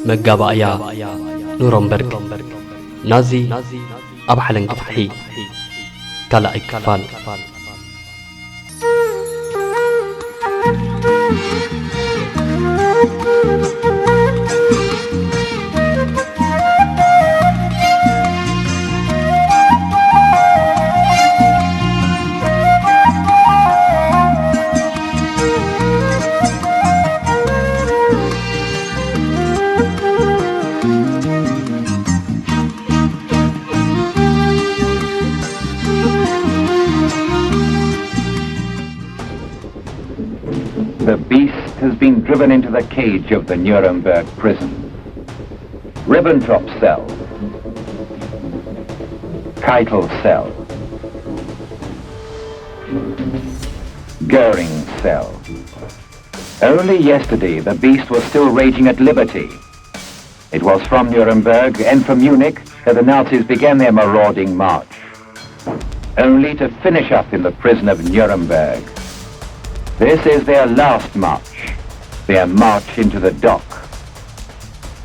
መጋባእያ ኑረምበርግ፣ ናዚ ኣብ ሓለንጊ ፍትሒ፣ ካልኣይ ክፋል። The beast has been driven into the cage of the Nuremberg prison. Ribbentrop cell. Keitel cell. Goering cell. Only yesterday the beast was still raging at liberty. It was from Nuremberg and from Munich that the Nazis began their marauding march, only to finish up in the prison of Nuremberg. This is their last march, their march into the dock.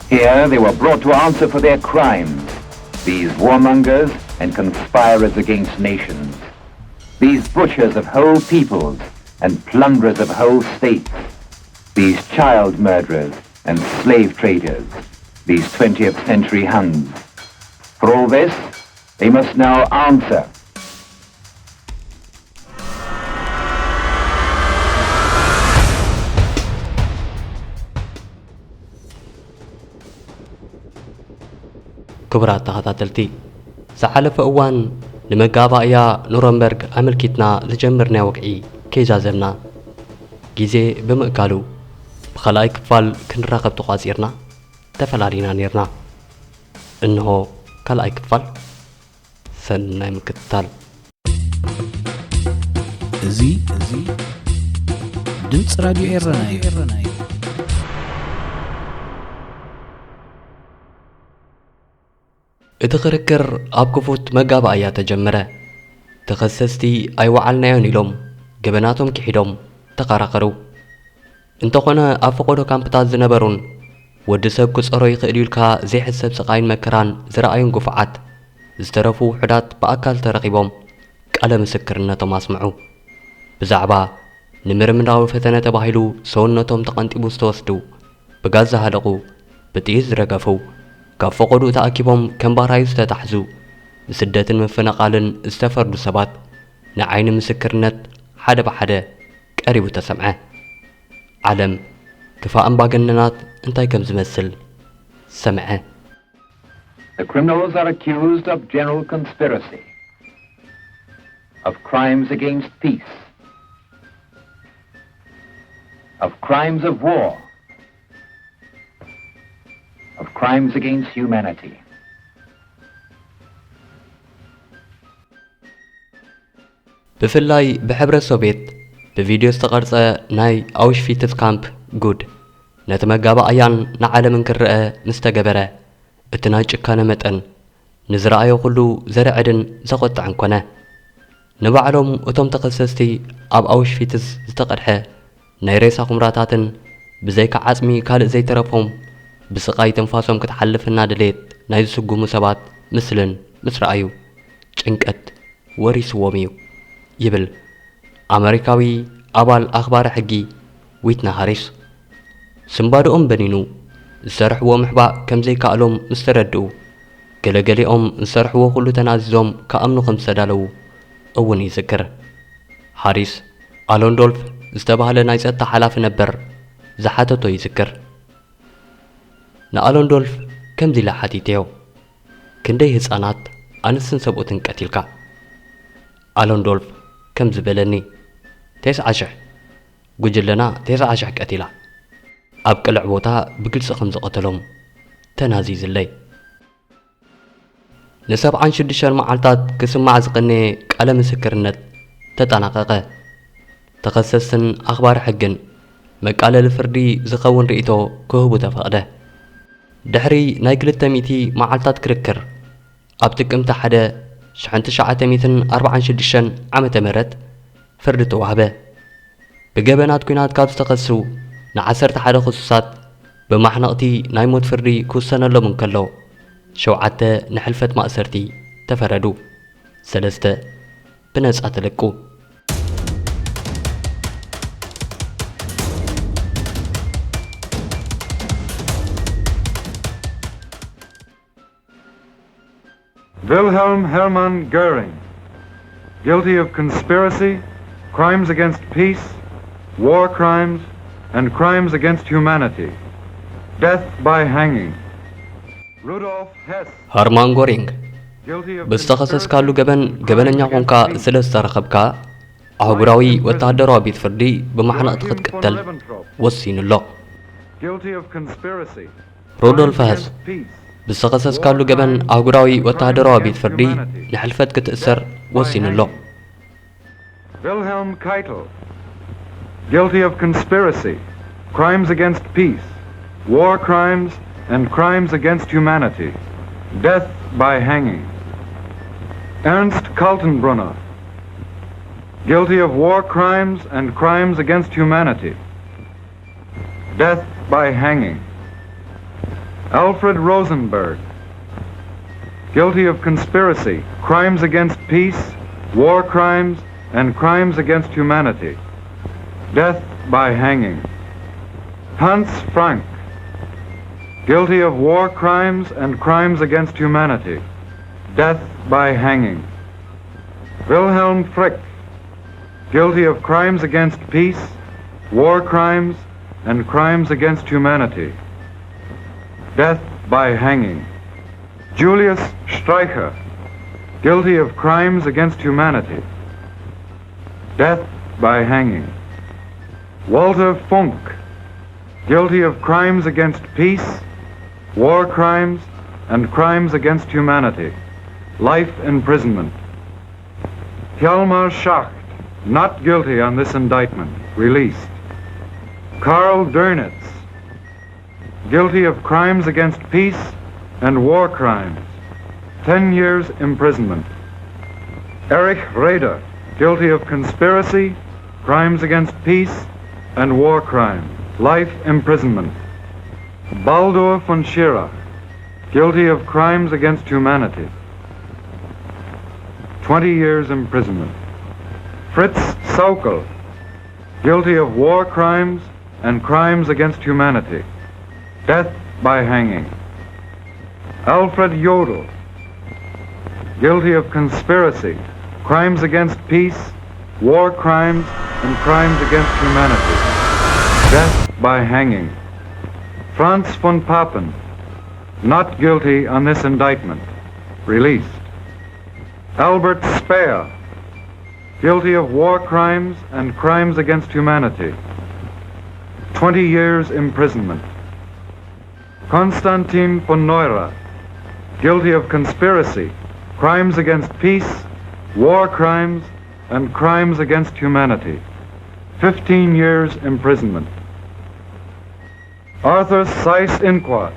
Here they were brought to answer for their crimes, these warmongers and conspirers against nations, these butchers of whole peoples and plunderers of whole states, these child murderers and slave traders, these twentieth century Huns. For all this, they must now answer. ክቡራት ተኸታተልቲ፣ ዝሓለፈ እዋን ንመጋባእያ ኑረምበርግ ኣመልኪትና ዝጀመርናዮ ወግዒ ከይዛዘምና፣ ግዜ ብምእካሉ ብኻልኣይ ክፋል ክንራኸብ ተቋጺርና ተፈላሊና ኔርና። እንሆ ካልኣይ ክፋል። ሰናይ ምክትታል። እዚ እዚ ድምፂ ራድዮ ኤረና እዩ። እቲ ክርክር ኣብ ክፉት መጋባእያ ተጀመረ። ተኸሰስቲ ኣይወዓልናዮን ኢሎም ገበናቶም ክሒዶም ተኸራኸሩ። እንተኾነ ኣብ ፈቐዶ ካምፕታት ዝነበሩን ወዲ ሰብ ክጸሮ ይኽእል እዩ ኢልካ ዘይሕሰብ ስቓይን መከራን ዝረኣዩን ግፉዓት ዝተረፉ ውሑዳት ብኣካል ተረኺቦም ቃለ ምስክርነቶም ኣስምዑ። ብዛዕባ ንምርምራዊ ፈተነ ተባሂሉ ሰውነቶም ተቐንጢቡ ዝተወስዱ፣ ብጋዝ ዝሃለቑ፣ ብጥይት ዝረገፉ፣ ካብ ፈቐድኡ ተኣኪቦም ከም ባራዩ ዝተታሕዙ፣ ብስደትን ምፍንቓልን ዝተፈርዱ ሰባት ንዓይኒ ምስክርነት ሓደ ብሓደ ቀሪቡ ተሰምዐ። ዓለም ክፋእ ኣምባገነናት እንታይ ከም ዝመስል ሰምዐ። The criminals are accused of general conspiracy, of crimes against peace, of crimes of war, of crimes against humanity. ብፍላይ ብሕብረት ሶቭየት ብቪድዮ ዝተቐርጸ ናይ ኣውሽቪትዝ ካምፕ ጉድ ነቲ መጋባእያን ንዓለምን ክረኣ ምስ ተገበረ፣ እቲ ናይ ጭካነ መጠን ንዝረኣዮ ኩሉ ዘርዕድን ዘቖጥዕን ኮነ። ንባዕሎም እቶም ተኸሰስቲ ኣብ ኣውሽቪትዝ ዝተቐድሐ ናይ ሬሳ ኹምራታትን ብዘይካ ዓጽሚ ካልእ ዘይተረፎም ብስቓይ ትንፋሶም ክትሓልፍ እናደለየት ናይ ዝስጉሙ ሰባት ምስልን ምስ ረኣዩ፣ ጭንቀት ወሪስዎም እዩ ይብል ኣመሪካዊ ኣባል ኣኽባሪ ሕጊ ዊትና ሃሪስ። ስንባድኦም በኒኑ ዝሰርሕዎ ምሕባእ ከም ዘይከኣሎም ምስ ተረድኡ፣ ገለገሊኦም ዝሰርሕዎ ኩሉ ተናዚዞም ክኣምኑ ከም ዝተዳለዉ እውን ይዝክር። ሃሪስ ኣሎንዶልፍ ዝተባህለ ናይ ጸጥታ ሓላፊ ነበር ዝሓተቶ ይዝክር። ንኣሎንዶልፍ ከምዚ ኢለ ሓቲተዮ፣ ክንደይ ህጻናት ኣንስትን ሰብኡትን ቀቲልካ? ኣሎንዶልፍ ከምዚ በለኒ፣ ተስዓ ሽሕ፣ ጉጅለና ተስዓ ሽሕ ቀቲላ። ኣብ ቅልዕ ቦታ ብግልጺ ከም ዝቐተሎም ተናዚዝለይ። ንሰብዓን ሽዱሽተን መዓልታት ክስማዕ ዝቐነየ ቃለ ምስክርነት ተጠናቐቐ። ተኸሰስትን ኣኽባሪ ሕግን መቃለሊ ፍርዲ ዝኸውን ርእይቶ ክህቡ ተፈቕደ። ድሕሪ ናይ ክልተ ሚእቲ መዓልታት ክርክር፣ ኣብ ጥቅምቲ ሓደ ሽሕን ትሽዓተ ሚእትን ኣርባዓን ሽዱሽተን ዓመተ ምህረት ፍርዲ ተዋህበ። ብገበናት ኲናት ካብ ዝተኸሱ ንዓሰርተ ሓደ ክሱሳት ብማሕነቕቲ ናይ ሞት ፍርዲ ክውሰነሎም እንከሎ፣ ሸውዓተ ንሕልፈት ማእሰርቲ ተፈረዱ፣ ሰለስተ ብነጻ ተለቁ። Wilhelm Hermann Goering, guilty of conspiracy, crimes against peace, war crimes, and crimes against humanity. Death by hanging. Rudolf Hess, ሃርማን ጎሪንግ፣ guilty of ብዝተኸሰስካሉ conspiracy, ገበን ገበነኛ crimes ኮንካ against peace. ስለ ዝተረኸብካ፣ ኣህጉራዊ ወተሃደራዊ ቤት ፍርዲ ብማሕነቕቲ ክትቅተል ወሲኑ ኣሎ። Guilty of conspiracy. ሮዶልፍ ሃስ፣ ብዝተኸሰስካሉ ገበን ኣህጉራዊ ወተሃደራዊ ቤት ፍርዲ ንሕልፈት ክትእሰር ወሲኑ ኣሎ። Wilhelm Keitel, guilty of conspiracy, crimes against peace, war crimes, and crimes against humanity. Death by hanging. Ernst Kaltenbrunner, guilty of war crimes and crimes against humanity. Death by hanging. Alfred Rosenberg, guilty of conspiracy, crimes against peace, war crimes, and crimes against humanity. Death by hanging. Hans Frank, guilty of war crimes and crimes against humanity. Death by hanging. Wilhelm Frick, guilty of crimes against peace, war crimes, and crimes against humanity. Death by hanging. Julius Streicher, guilty of crimes against humanity. Death by hanging. Walter Funk, guilty of crimes against peace, war crimes, and crimes against humanity. Life imprisonment. Hjalmar Schacht, not guilty on this indictment, released. Karl Dönitz, guilty of crimes against peace and war crimes, ten years imprisonment. Erich Raeder, guilty of conspiracy, crimes against peace, and war crimes, life imprisonment. Baldur von Schirach, guilty of crimes against humanity, twenty years imprisonment. Fritz Sauckel, guilty of war crimes and crimes against humanity, death by hanging. Alfred Jodl, guilty of conspiracy, crimes against peace, war crimes, and crimes against humanity, death by hanging. Franz von Papen, not guilty on this indictment, released. Albert Speer, guilty of war crimes and crimes against humanity, twenty years imprisonment. Konstantin von Neurath, guilty of conspiracy, crimes against peace, war crimes, and crimes against humanity, fifteen years imprisonment. Arthur Seyss-Inquart,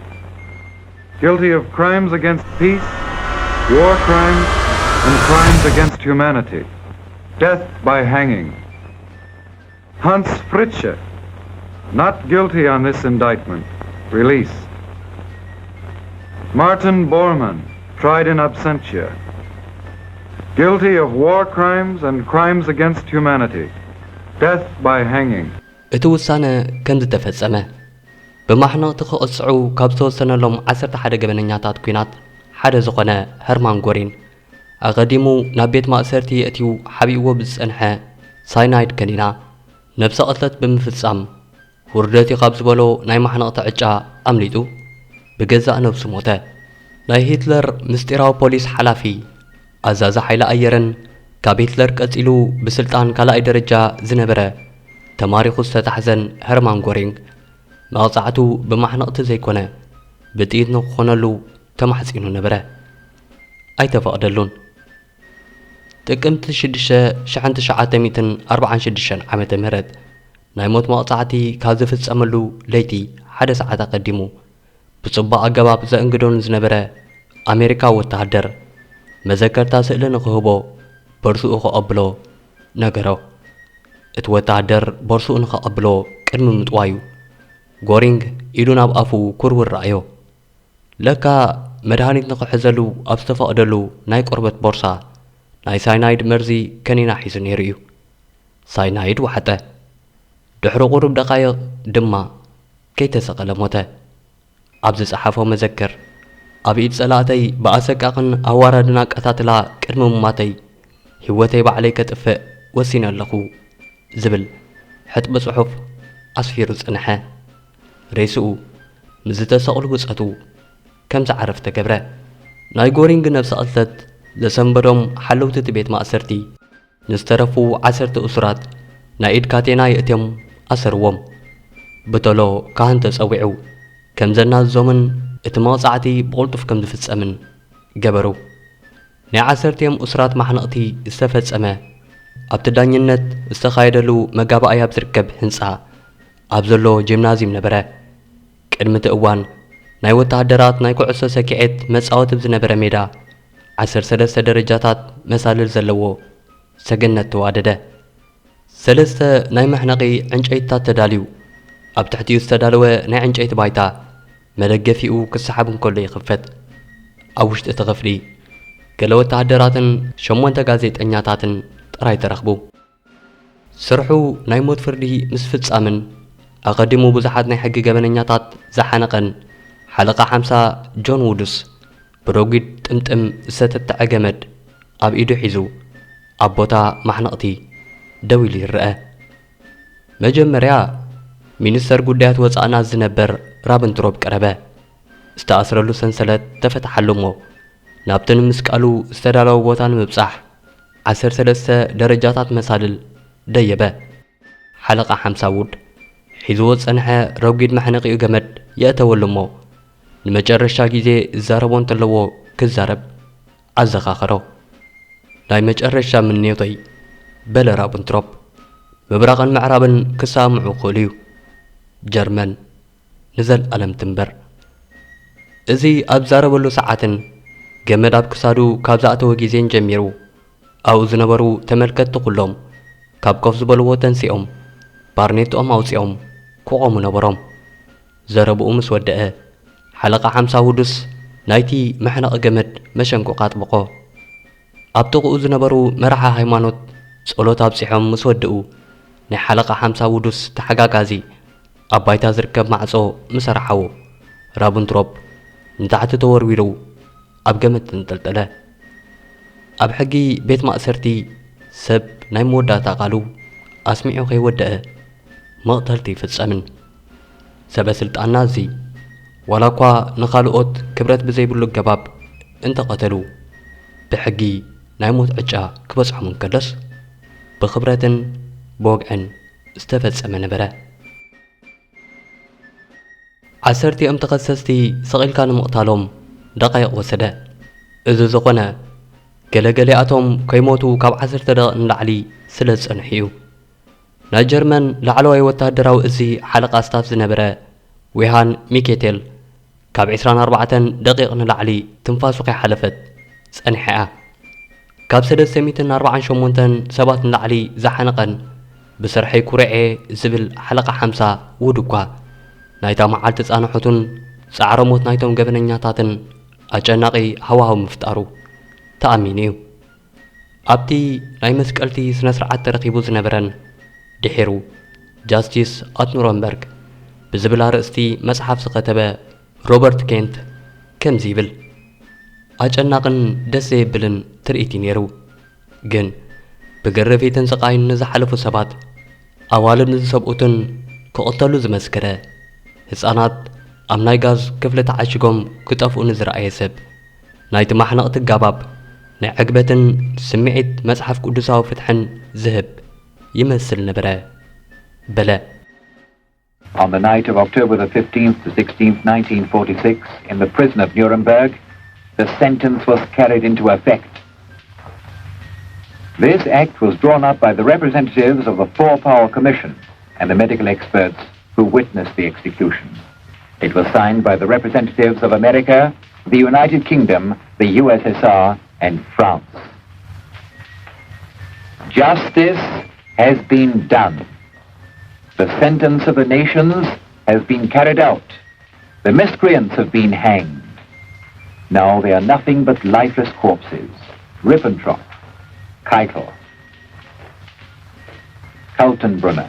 guilty of crimes against peace, war crimes, and crimes against humanity, death by hanging. Hans Fritzsche, not guilty on this indictment, released. Martin Bormann, tried in absentia, guilty of war crimes and crimes against humanity, death by hanging. እቲ ውሳነ ከም ዝተፈጸመ፣ ብማሕነቕቲ ክቕጽዑ ካብ ዝተወሰነሎም ዓሰርተ ሓደ ገበነኛታት ኲናት ሓደ ዝኾነ ሀርማን ጎሪን፣ ኣቐዲሙ ናብ ቤት ማእሰርቲ የእትዩ ሓቢእዎ ብዝጸንሐ ሳይናይድ ከኒና ነብሰ ቅትለት ብምፍጻም፣ ውርደት እዩ ካብ ዝበሎ ናይ ማሕነቕቲ ዕጫ ኣምሊጡ ብገዛእ ነብሱ ሞተ። ናይ ሂትለር ምስጢራዊ ፖሊስ ሓላፊ፣ ኣዛዚ ሓይሊ ኣየርን ካብ ሂትለር ቀጺሉ ብስልጣን ካልኣይ ደረጃ ዝነበረ፣ ተማሪኹ ዝተታሕዘን ሀርማን ጎሪንግ፣ መቕጻዕቱ ብማሕነቕቲ ዘይኮነ ብጥይት ንክኾነሉ ተማሕጺኑ ነበረ። ኣይተፈቕደሉን። ጥቅምቲ ሽዱሽተ ሽሕን ትሽዓተ ሚእትን ኣርባዓን ሽዱሽተን ዓመተ ምህረት ናይ ሞት መቕጻዕቲ ካብ ዝፍጸመሉ ለይቲ ሓደ ሰዓት ኣቐዲሙ፣ ብጽቡቕ ኣገባብ ዘእንግዶ ንዝነበረ ኣሜሪካዊ ወተሃደር፣ መዘከርታ ስእሊ ንኽህቦ ቦርስኡ ክቐብሎ ነገሮ። እቲ ወተሃደር ቦርስኡ ንኽቐብሎ ቅድሚ ምጥዋዩ፣ ጎሪንግ ኢዱ ናብ ኣፉ ኩርውር ረኣዮ። ለካ መድሃኒት ንኽሕዘሉ ኣብ ዝተፈቕደሉ ናይ ቆርበት ቦርሳ ናይ ሳይናይድ መርዚ ከኒና ሒዙ ነይሩ እዩ። ሳይናይድ ወሓጠ። ድሕሪ ቁሩብ ደቓይቕ ድማ ከይተሰቐለ ሞተ። ኣብ ዝጸሓፎ መዘክር፣ ኣብ ኢድ ጸላእተይ ብኣሰቃቕን ኣዋራድን ኣቀታትላ ቅድሚ ምማተይ፣ ህይወተይ ባዕለይ ከጥፍእ ወሲነ ኣለኹ ዝብል ሕጥቢ ጽሑፍ ኣስፊሩ ጸንሐ። ሬስኡ ምስ ዝተሰቕሉ ብጸቱ ከም ዝዓርፍ ተገብረ። ናይ ጎሪንግ ነብሰ ቅትለት ዘሰንበዶም ሓለውቲ እቲ ቤት ማእሰርቲ፣ ንዝተረፉ ዓሰርተ እሱራት ናይ ኢድ ካቴና የእትዮም ኣሰርዎም። ብቶሎ ካህን ተጸዊዑ ከም ዘናዝዞምን እቲ መቕጻዕቲ ብቕልጡፍ ከም ዝፍጸምን ገበሩ። ናይ ዓሰርቲኦም እሱራት ማሕነቕቲ ዝተፈጸመ ኣብቲ ዳኝነት ዝተኻየደሉ መጋባእያ ኣብ ዝርከብ ህንጻ ኣብ ዘሎ ጂምናዝዩም ነበረ። ቅድሚ እቲ እዋን ናይ ወተሃደራት ናይ ኩዕሶ ሰኪዔት መጻወቲ ኣብ ዝነበረ ሜዳ ዓሰርተ ሰለስተ ደረጃታት መሳልል ዘለዎ ሰገነት ተዋደደ። ሰለስተ ናይ መሕነቒ ዕንጨይትታት ተዳልዩ፣ ኣብ ትሕቲኡ ዝተዳለወ ናይ ዕንጨይቲ ባይታ መደገፊኡ ክሰሓብ እንከሎ ይኽፈት። ኣብ ውሽጢ እቲ ክፍሊ ገለ ወተሃደራትን ሸሞንተ ጋዜጠኛታትን ጥራይ ተረኽቡ። ስርሑ ናይ ሞት ፍርዲ ምስ ፍጻምን ኣቐዲሙ ብዙሓት ናይ ሕጊ ገበነኛታት ዝሓነቐን ሓለቓ ሓምሳ ጆን ውዱስ ብረጒድ ጥምጥም ዝተተትዐ ገመድ ኣብ ኢዱ ሒዙ ኣብ ቦታ ማሕነቕቲ ደው ኢሉ ይረአ። መጀመርያ ሚኒስተር ጉዳያት ወጻእና ዝነበር ራብንትሮፕ ቀረበ። ዝተኣስረሉ ሰንሰለት ተፈትሓሉ እሞ ናብቲ ንምስቃሉ ዝተዳለወ ቦታ ንምብጻሕ ዓሰርተ ሰለስተ ደረጃታት መሳልል ደየበ። ሓለቓ ሓምሳ ውድ ሒዝዎ ዝጸንሐ ረጒድ መሕነቒኡ ገመድ የእተወሉ እሞ ንመጨረሻ ግዜ ዝዛረቦ እንተለዎ ክዛረብ ኣዘኻኸሮ። ናይ መጨረሻ ምንዮተይ፣ በለ ራብንትሮፕ፣ ምብራቕን ምዕራብን ክሰማምዑ ክኽእሉ እዩ። ጀርመን ንዘልኣለም ትንበር። እዚ ኣብ ዛረበሉ ሰዓትን ገመድ ኣብ ክሳዱ ካብ ዝኣተወ ግዜን ጀሚሩ ኣብኡ ዝነበሩ ተመልከትቲ ኩሎም ካብ ኮፍ ዝበልዎ ተንሲኦም ባርኔጥኦም ኣውጺኦም ክቖሙ ነበሮም። ዘረብኡ ምስ ወደአ ሓለቓ ሓምሳ ውዱስ ናይቲ መሕነቒ ገመድ መሸንቆቕ ኣጥበቖ። ኣብ ጥቕኡ ዝነበሩ መራሒ ሃይማኖት ጸሎት ኣብጺሖም ምስ ወድኡ ናይ ሓለቓ ሓምሳ ውዱስ ተሓጋጋዚ ኣብ ባይታ ዝርከብ ማዕጾ ምስ ኣርሓዎ ራብንትሮፕ ንታሕቲ ተወርዊሩ ኣብ ገመድ ተንጠልጠለ። ኣብ ሕጊ ቤት ማእሰርቲ ሰብ ናይ መወዳእታ ቃሉ ኣስሚዑ ከይወደአ መቕተልቲ ኣይፍጸምን። ሰበ ስልጣንና እዚ ዋላ እኳ ንኻልኦት ክብረት ብዘይብሉ ኣገባብ እንተቐተሉ ብሕጊ ናይ ሞት ዕጫ ክበጽሖም እንከሎስ ብኽብረትን ብወግዕን ዝተፈጸመ ነበረ። ዓሰርቲኦም ተኸሰስቲ ሰቒልካ ንምቕታሎም ደቓይቕ ወሰደ። እዚ ዝኾነ ገለገሊኣቶም ከይሞቱ ካብ ዓሰርተ ደቂቕ ንላዕሊ ስለ ዝጸንሑ እዩ። ናይ ጀርመን ላዕለዋይ ወተሃደራዊ እዚ ሓለቓ ስታፍ ዝነበረ ዊሃን ሚኬቴል ካብ ዕስራን ኣርባዕተን ደቂቕ ንላዕሊ ትንፋሱ ከይሓለፈት ጸኒሓ እያ። ካብ ሰለስተ ሚእትን ኣርባዓን ሸሞንተን ሰባት ንላዕሊ ዝሓነቐን ብስርሐይ ኩርዔ ዝብል ሓለቓ ሓምሳ ውድ እኳ ናይታ መዓልቲ ጻንሖቱን ጻዕረ ሞት ናይቶም ገበነኛታትን ኣጨናቒ ሃዋህው ምፍጣሩ ተኣሚኑ እዩ። ኣብቲ ናይ መስቀልቲ ስነ ስርዓት ተረኺቡ ዝነበረን ድሒሩ ጃስቲስ ኣት ኑረምበርግ ብዝብል ኣርእስቲ መጽሓፍ ዝኸተበ ሮበርት ኬንት ከምዚ ይብል፣ ኣጨናቕን ደስ ዘየብልን ትርኢት እዩ ነይሩ። ግን ብግርፊትን ስቓይን ንዝሓለፉ ሰባት፣ ኣዋልድ ንዝሰብኡትን ክቕተሉ ዝመስከረ፣ ህጻናት ኣብ ናይ ጋዝ ክፍሊ ተዓሺጎም ክጠፍኡ ንዝረኣየ ሰብ፣ ናይቲ ማሕነቕቲ ኣገባብ ናይ ዕግበትን ስምዒት መጽሓፍ ቅዱሳዊ ፍትሕን ዝህብ ይመስል ነበረ በለ። On the night of October the fifteenth to sixteenth, nineteen forty-six, in the prison of Nuremberg, the sentence was carried into effect. This act was drawn up by the representatives of the Four Power Commission and the medical experts who witnessed the execution. It was signed by the representatives of America, the United Kingdom, the U S S R, and France. Justice has been done. The sentence of the nations has been carried out The miscreants have been hanged. Now they are nothing but lifeless corpses. Ribbentrop, Keitel, Kaltenbrunner,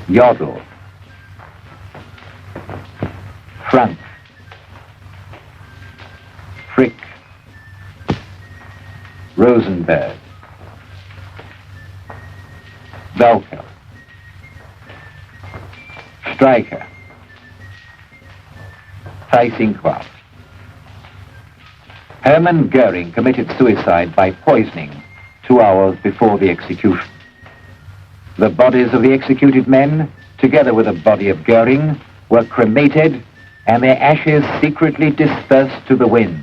Jodl, Frank, Frick, Rosenberg, Welker, Streicher, Thijs Inquart. Hermann Goering committed suicide by poisoning two hours before the execution. The bodies of the executed men, together with the body of Goering, were cremated and their ashes secretly dispersed to the winds.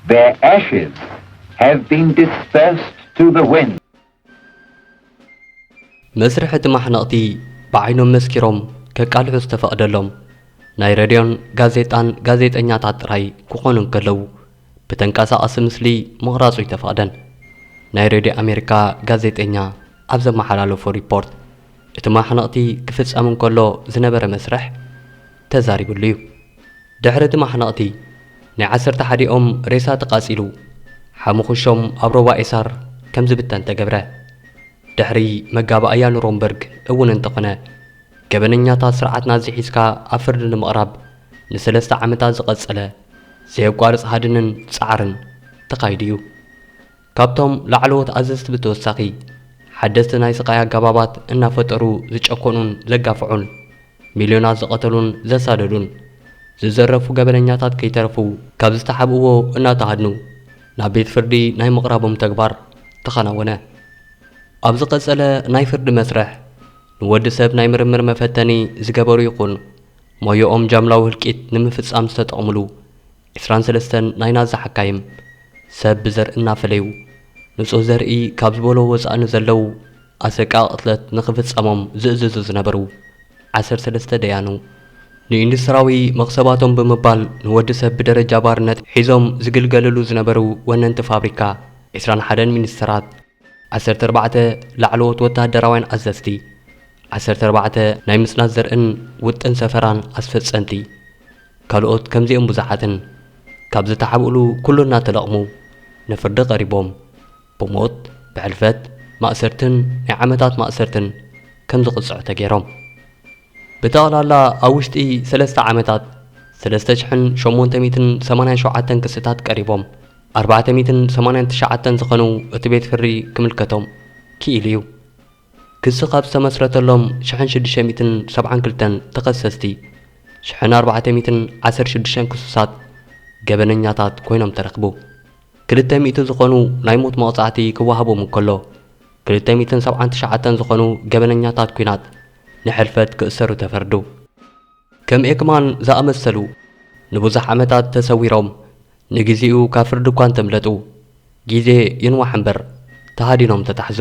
Their ashes have been dispersed to the winds. መስርሕ እቲ ማሕነቕቲ ብዓይኖም መስኪሮም ከቃልሑ ዝተፈቕደሎም ናይ ሬድዮን ጋዜጣን ጋዜጠኛታት ጥራይ ክኾኑ እንከለዉ፣ ብተንቀሳቓሲ ምስሊ ምቕራጹ ኣይተፈቕደን። ናይ ሬድዮ ኣሜሪካ ጋዜጠኛ ኣብ ዘመሓላለፎ ሪፖርት፣ እቲ ማሕነቕቲ ክፍጸም እንከሎ ዝነበረ መስርሕ ተዛሪብሉ እዩ። ድሕሪ እቲ ማሕነቕቲ፣ ናይ ዓሰርተ ሓዲኦም ሬሳ ተቓጺሉ፣ ሓሙኽሾም ኣብ ሮባ ኤሳር ከም ዝብተን ተገብረ። ድሕሪ መጋባእያ ኑሮምበርግ እውን እንተኾነ፣ ገበነኛታት ስርዓት ናዚ ሒዝካ ኣብ ፍርዲ ንምቕራብ ንሰለስተ ዓመታት ዝቐጸለ ዘየቋርጽ ሃድንን ጻዕርን ተኻይዱ እዩ። ካብቶም ላዕለዎት ኣዘዝቲ ብተወሳኺ፣ ሓደስቲ ናይ ስቓይ ኣገባባት እናፈጠሩ ዝጨኮኑን ዘጋፍዑን፣ ሚልዮናት ዝቐተሉን ዘሳደዱን፣ ዝዘረፉ ገበነኛታት ከይተረፉ ካብ ዝተሓብእዎ እናተሃድኑ ናብ ቤት ፍርዲ ናይ ምቕራቦም ተግባር ተኸናወነ። ኣብ ዝቐጸለ ናይ ፍርዲ መስርሕ፣ ንወዲ ሰብ ናይ ምርምር መፈተኒ ዝገበሩ ይኹን ሞያኦም ጃምላዊ ህልቂት ንምፍጻም ዝተጠቕምሉ ዕስራን ሰለስተን ናይ ናዚ ሓካይም፣ ሰብ ብዘርኢ እናፈለዩ፣ ንጹህ ዘርኢ ካብ ዝበሎ ወጻኢ ንዘለዉ ኣሰቃቒ ቅትለት ንኽፍጸሞም ዝእዝዙ ዝነበሩ ዓሰርተ ሰለስተ ደያኑ፣ ንኢንዱስትራዊ መኽሰባቶም ብምባል ንወዲ ሰብ ብደረጃ ባርነት ሒዞም ዝግልገልሉ ዝነበሩ ወነንቲ ፋብሪካ፣ ዕስራን ሓደን ሚኒስተራት፣ ዓሰርተ ኣርባዕተ ላዕለዎት ወተሃደራውያን ኣዘዝቲ፣ ዓሰርተ ኣርባዕተ ናይ ምጽናት ዘርእን ውጥን ሰፈራን ኣስፈጸምቲ፣ ካልኦት ከምዚኦም ብዙሓትን፣ ካብ ዝተሓብእሉ ኩሉ እናተለቕሙ ንፍርዲ ቀሪቦም፣ ብሞት፣ ብሕልፈት፣ ማእሰርትን ናይ ዓመታት ማእሰርትን ከም ዝቕጽዑ ተገይሮም። ብጠቕላላ ኣብ ውሽጢ ሰለስተ ዓመታት፣ ሰለስተ ሽሕን ሸሞንተ ሚእትን ሰማንያን ሸውዓተን ክስታት ቀሪቦም፣ ኣርባዕተ ሚእትን ሰማንያን ትሽዓተን ዝኾኑ እቲ ቤት ፍርዲ ክምልከቶም ክኢሉ እዩ። ክሲ ካብ ዝተመስረተሎም ሽሕን ሽዱሽተ ሚእትን ሰብዓን ክልተን ተኸሰስቲ፣ ሽሕን ኣርባዕተ ሚእትን ዓሰርተ ሽዱሽተን ክሱሳት ገበነኛታት ኮይኖም ተረኽቡ። ክልተ ሚእቲ ዝኾኑ ናይ ሞት መቕጻዕቲ ክወሃቦም እንከሎ፣ ክልተ ሚእትን ሰብዓን ትሽዓተን ዝኾኑ ገበነኛታት ኲናት ንሕልፈት ክእሰሩ ተፈርዱ። ከም ኤክማን ዝኣመሰሉ ንብዙሕ ዓመታት ተሰዊሮም፣ ንግዜኡ ካብ ፍርዲ እኳ እንተምለጡ፣ ግዜ ይንዋሕ እምበር ተሃዲኖም ተታሕዙ።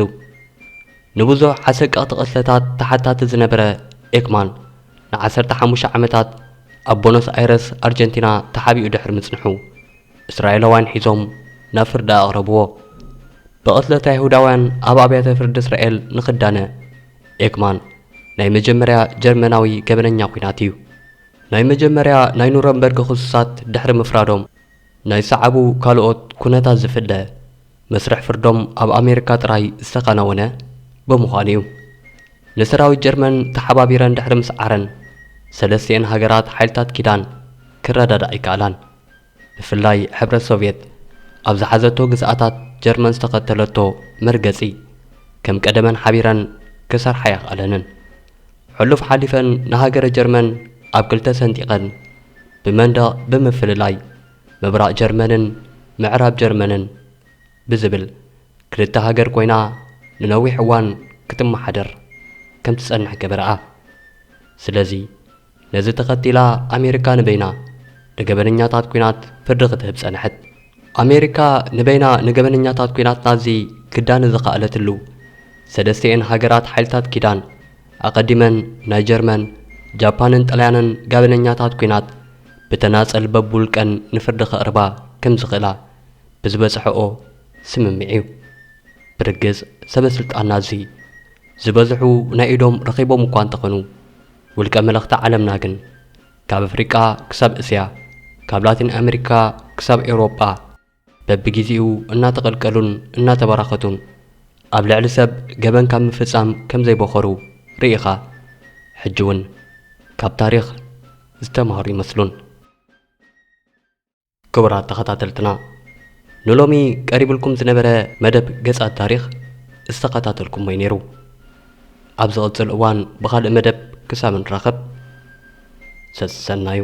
ንብዙሕ ኣሰቀቕቲ ቅትለታት ተሓታቲ ዝነበረ ኤክማን፣ ንዓሰርተ ሓሙሽተ ዓመታት ኣብ ቦኖስ ኣይረስ ኣርጀንቲና ተሓቢኡ ድሕሪ ምጽንሑ፣ እስራኤላውያን ሒዞም ናብ ፍርዲ ኣቕረብዎ። ብቕትለት ኣይሁዳውያን ኣብ ኣብያተ ፍርዲ እስራኤል ንኽዳነ፣ ኤክማን ናይ መጀመርያ ጀርመናዊ ገበነኛ ኲናት እዩ። ናይ መጀመርያ ናይ ኑረምበርግ ክሱሳት ድሕሪ ምፍራዶም፣ ናይ ሰዓቡ ካልኦት ኩነታት ዝፍለ መስርሕ ፍርዶም ኣብ ኣሜሪካ ጥራይ ዝተኸናወነ ብምዃኑ እዩ። ንሰራዊት ጀርመን ተሓባቢረን ድሕሪ ምስዓረን፣ ሰለስቲኤን ሃገራት ሓይልታት ኪዳን ክረዳዳእ ኣይከኣላን። ብፍላይ ሕብረት ሶቭየት ኣብ ዝሓዘቶ ግዝኣታት ጀርመን ዝተኸተለቶ መርገጺ፣ ከም ቀደመን ሓቢረን ክሰርሓ ኣይኸኣለንን። ሕሉፍ ሓሊፈን ንሃገረ ጀርመን ኣብ ክልተ ሰንጢቐን፣ ብመንደቕ ብምፍልላይ፣ ምብራቕ ጀርመንን ምዕራብ ጀርመንን ብዝብል ክልተ ሃገር ኮይና ንነዊሕ እዋን ክትመሓደር ከም ትጸንሕ ገበረኣ። ስለዚ ነዚ ተኸቲላ ኣሜሪካ ንበይና ንገበነኛታት ኲናት ፍርዲ ክትህብ ጸንሐት። ኣሜሪካ ንበይና ንገበነኛታት ኲናት ናዚ ክዳኒ ዝኸኣለትሉ፣ ሰለስቲኤን ሃገራት ሓይልታት ኪዳን፣ ኣቐዲመን ናይ ጀርመን፣ ጃፓንን ጥልያንን ገበነኛታት ኲናት ብተናጸል በብውልቀን ንፍርዲ ከቕርባ ከም ዝኽእላ ብዝበጽሐኦ ስምምዕ እዩ። ብርግጽ ሰበ ስልጣን ናዚ ዝበዝሑ ናይ ኢዶም ረኺቦም እኳ እንተኾኑ፣ ውልቀ መለኽቲ ዓለምና ግን ካብ ኣፍሪቃ ክሳብ እስያ፣ ካብ ላቲን ኣሜሪካ ክሳብ ኤውሮጳ በብግዜኡ እናተቐልቀሉን እናተበራኸቱን ኣብ ልዕሊ ሰብ ገበን ካብ ምፍጻም ከም ዘይቦኸሩ ርኢኻ፣ ሕጂ እውን ካብ ታሪኽ ዝተማሃሩ ይመስሉን። ክቡራት ተኸታተልትና፣ ንሎሚ ቀሪብልኩም ዝነበረ መደብ ገጻት ታሪኽ ዝተኸታተልኩሞ እዩ ነይሩ። ኣብ ዝቕጽል እዋን ብኻልእ መደብ ክሳብ ንራኸብ ሰሰናዩ።